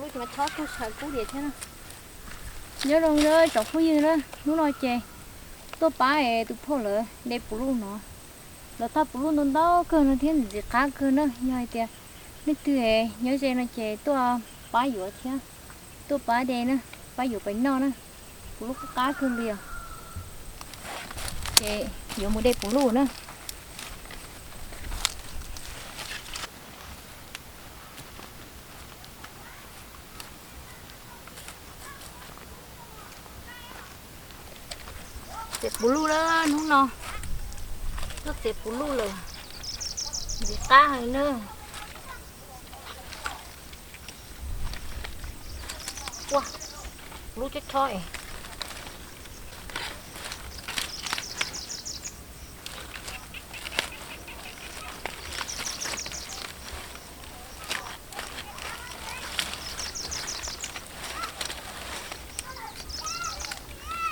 Lub ces mas chob kawg sawv kub diam thiab na. Nyob zoo tsoom phooj ywg na, hnub no ces tuaj pab es tus phauj lawv de puv luj no. Lawv tau puv luj ntau ntau kawg no thiab ntxim qab kawg na. Yog hais tias leej twg nyob ze no ces tuaj pab yuav thiab, tuaj pab de na, pab yuav pais noj na. Puv luj qab qab kawg li os. Ces yuav mus de puv luj na. Txiav puv luj lawm hnub no, tuaj txiav puv luj lawm, ntxim qab heev na. Ua, puv luj chob chob es.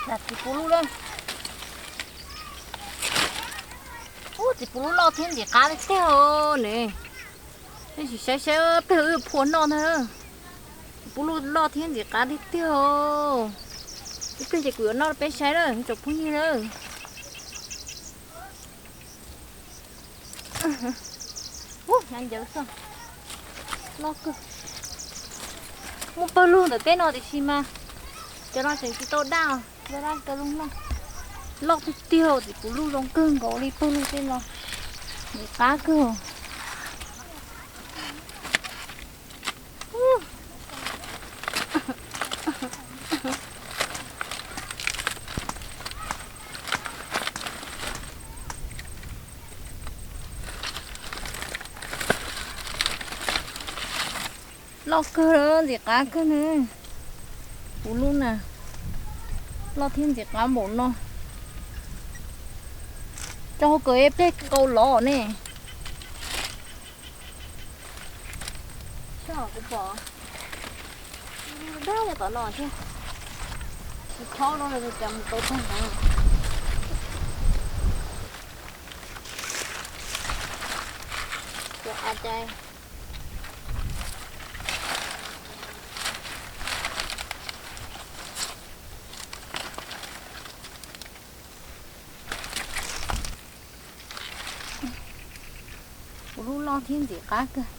Txiv puv luj lawm. Ub, txiv puv luj loj thiab ntxim qab tiag tiag ne. Nej sim saib saib, peb wb phua noj ntag. Txiv puv luj loj thiab ntxim qab tiag tiag. Ib pliag ces kuv yuav noj rau peb saib na tsoom phooj ywg na. Ub, hnyav ncawv xwb. Loj kawg. Muaj pawg lug ntawm tej no tiam sis mas cov no tseem tsis tau daj, tsis tau daj tsis tau lub noj. Loj tiag tiag, txiv puv luj zoo kawg nkaus li pawg lug tej no. Ntxim qab kawg. Loj kawg, ntxim qab kawg na. Puv luj na, loj thiab ntxim qab npaum no. Tso hauv kawm ib pliag nkaus los ne. Kuv pom dab tom no thiab. Tsis chob no cas mus tau tag na. Cov av cai. Puv luj loj thiab ntxim qab kawg.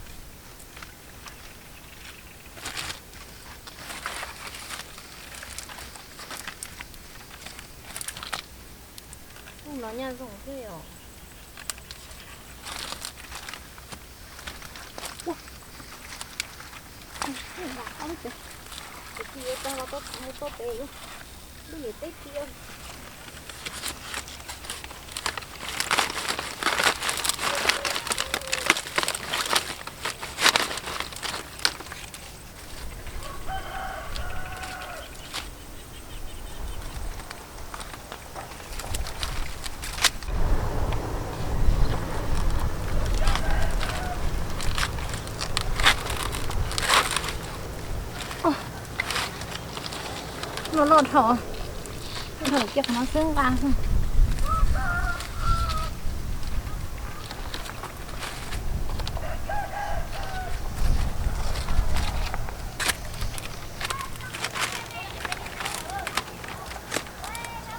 Ub, no nyaj zoo thiab os. Tus txiv yuav tau los tau mus tau pem lub niam teb kiag. Loj loj dhau, dhau kiag qhov no xwb nqa xwb.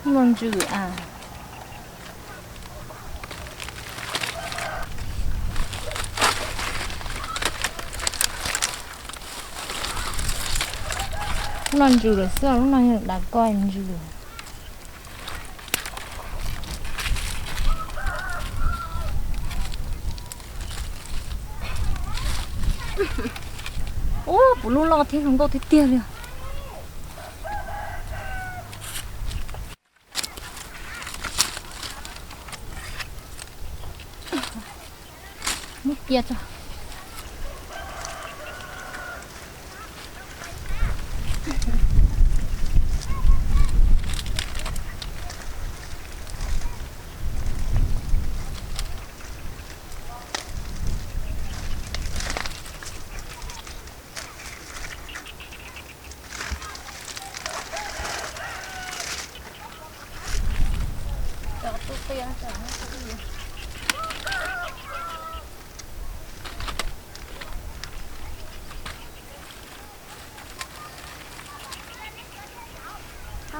Lub no ntsws a. Lub no ntsws lawm xwb, lub no yog dav koj ntsws. Ub, puv lub loj thiab zoo nkauj tiag tiag li. Muab cia tso.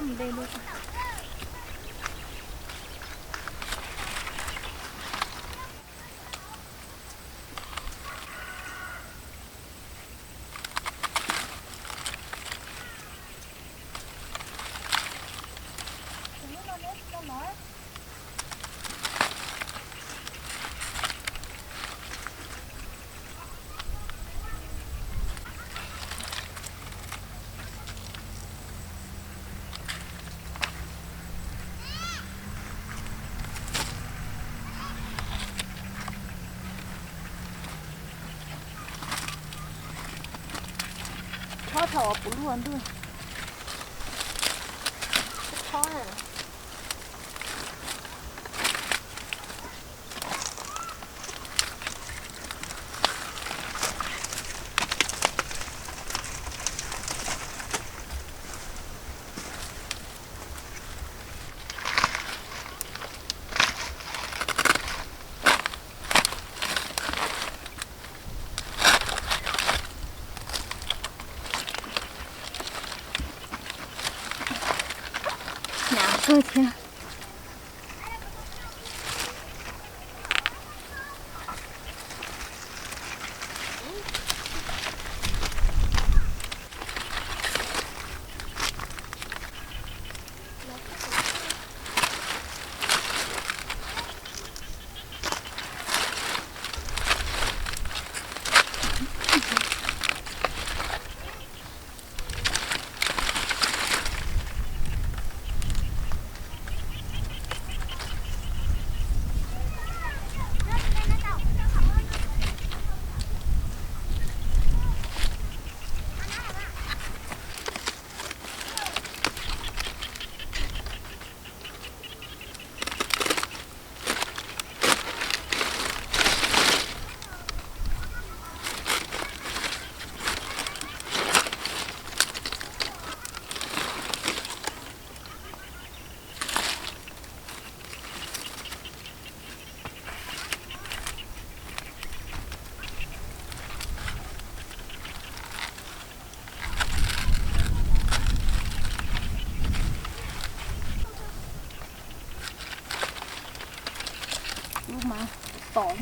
Npe dua. Chob thaum puv luag ntuj. Chob. Hnyav kawg thiab. Lub mas tom.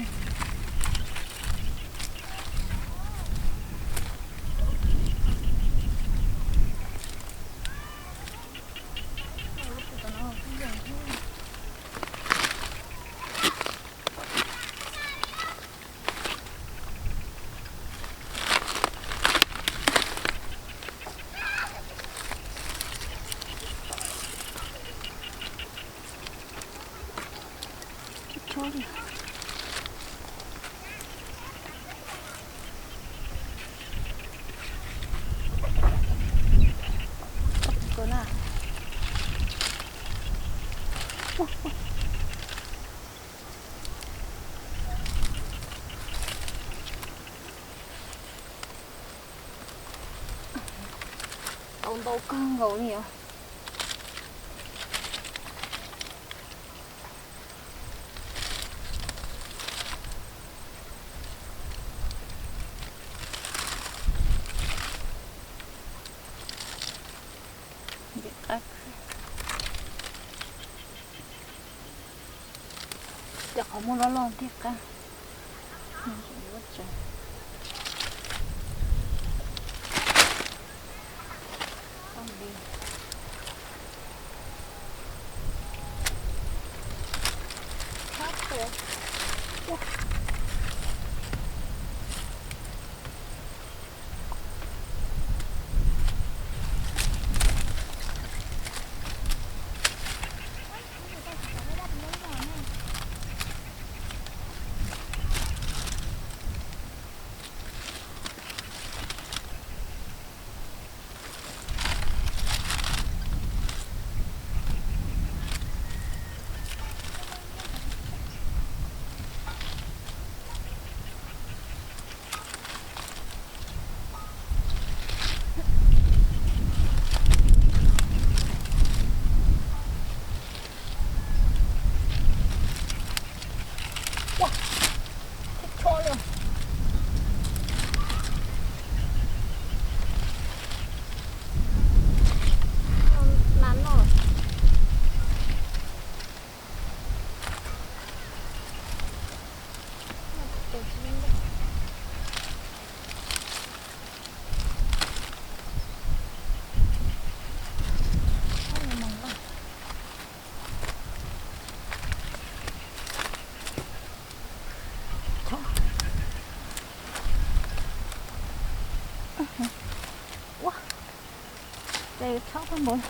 Tau ntau kawg nkaus li os. Cov qhov muag loj loj thiab qab. Ua, ces tshab tag npaum.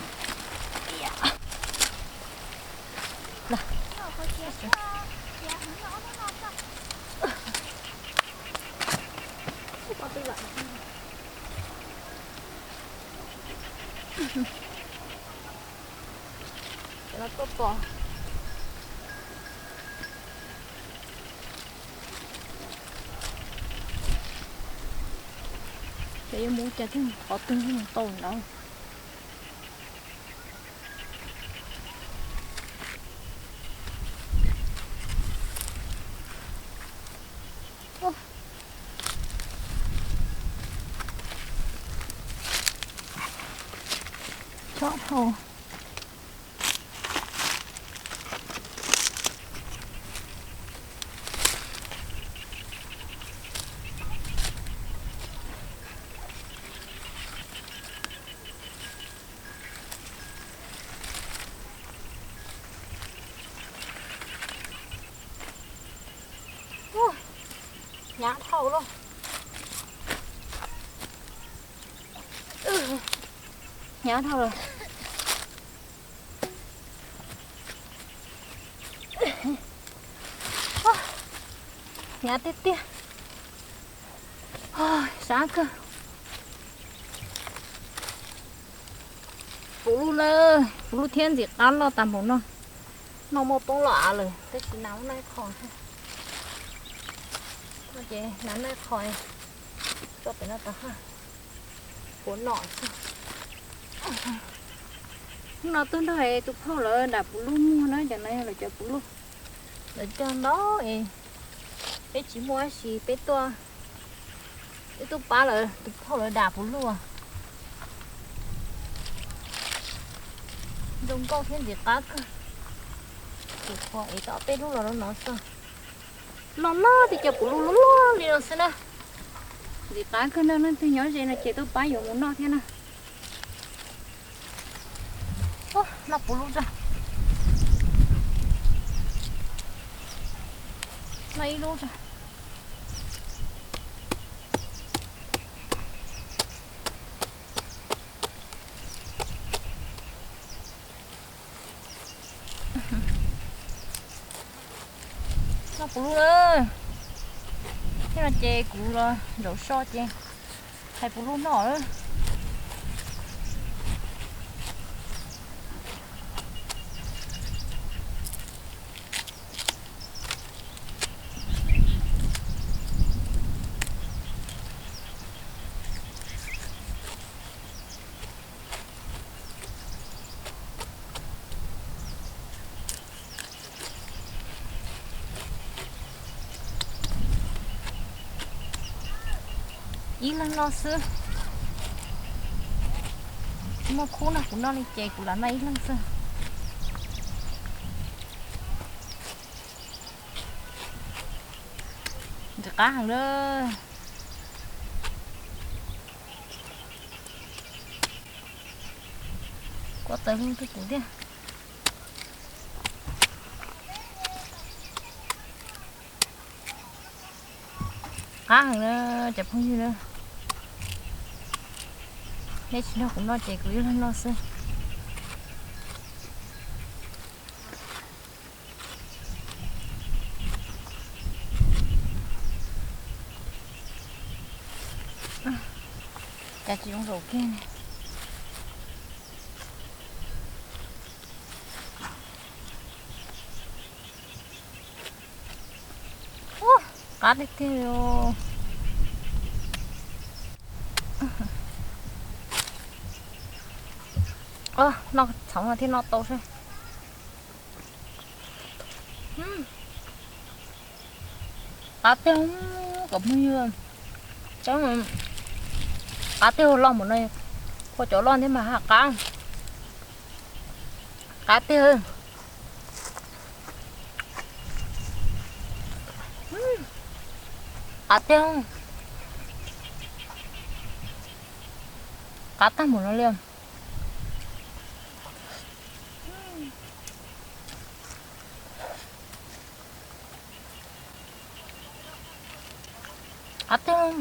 Cov no tuaj pom. Ces yuav mus cas thiaj qhov twg thiaj mus tau ntawd. Tsob dhau. Hnyav dhau lawm. Hnyav dhau lawm. Hnyav tiag tiag. Sab kawg. Puv luj lawm, puv luj thiab ntxim qab loj tas npaum no. Noj muaj poob los av lawm, tab sis nas lub noj ib qho thiab. Ces nas noj ib qho, tso pem no tas ha. Puav nom xwb. Hnub no tuaj nrog tus phauj lawv dam puv luj muag na, cov no yog lawv cov puv luj. Lawv cog ntau es peb tsis muaj tab sis peb tuaj, peb tuaj pab lawv tus phauj lawv dam puv luj. Zoo nkauj thiab ntxim qab kawg. Tus phauj ev tau peb lub los rau no xwb. Loj loj tiag, cov puv luj loj loj li no xwb na. Ntxim qab kawg na, leej twg nyob ze no ces tuaj pab yuav mus noj thiab na. Noj puv luj tso. Noj ib lub tso. Noj puv luj lawm. Thiab no ces kuv los zaum so ces hais puv luj noj lawm. Ib leeg noj xwb. Muaj khub no kuv noj li ces kuv lam noj ib leeg xwb. Ntxim qab heev lawm. Kua tawv lug twb puv thiab. Qab heev na cov phooj ywg na. Neb tsis nrog kuv noj ces kuv ib leeg noj xwb. Cas tsis zoo zaum kiag ne. Ua, qab tiag tiag li. Noj txhoov no thiaj noj tau seb. Qab tiag, kom phooj ywg, qab tiag, loj npaum no, ua cov loj thiab mas ha qab. Qab tiag. Qab tiag. Qab tag npaum no li. Qab tiag.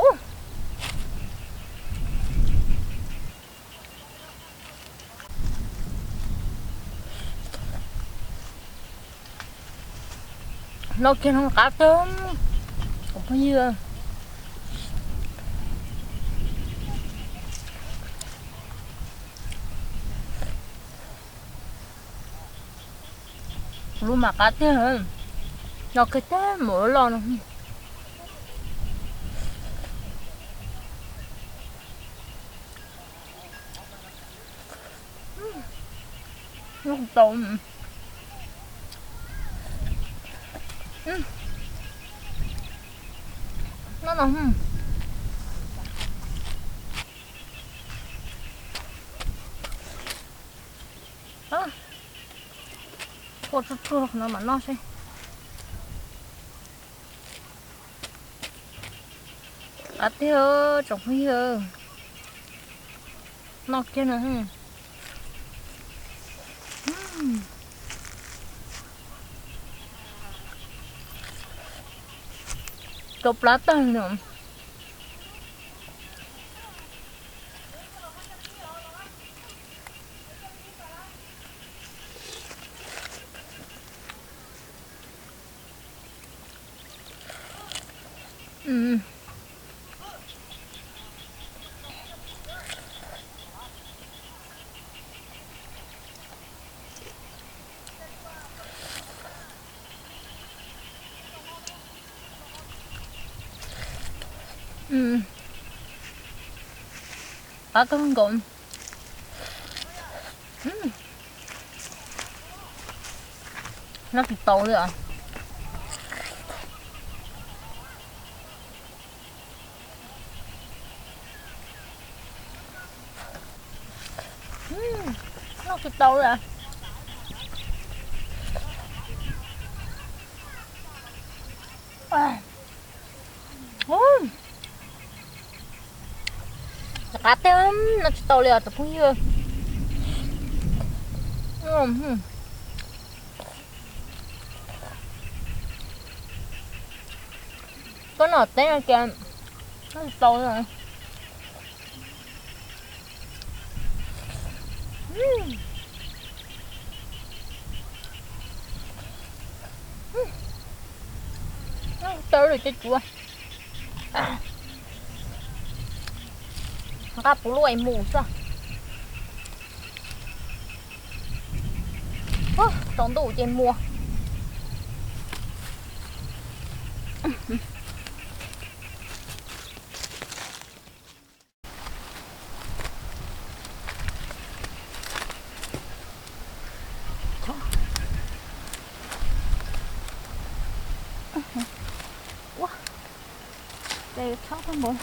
Ub, Noj kiag no qab tiag, phooj ywg. Lub mas qab tiag, noj kiag tag mus loj no. Noj tau. Noj no. Ua tsuj tsuag no mas noj seb. Qab tiag tsoom phooj ywg, noj kiag no. Rau plab tag no. Qab kawg nkaus. Noj tsis tau li os. Noj tsis tau li. Qab tiag, noj tsis tau li os cov phooj ywg. Koj noj teb no ces noj tsis tau li. Tau lwm cov tsuav. Nqa puv lub es mus xwb. Tsaus ntuj ces mus. Ua, ces chob tau npaum.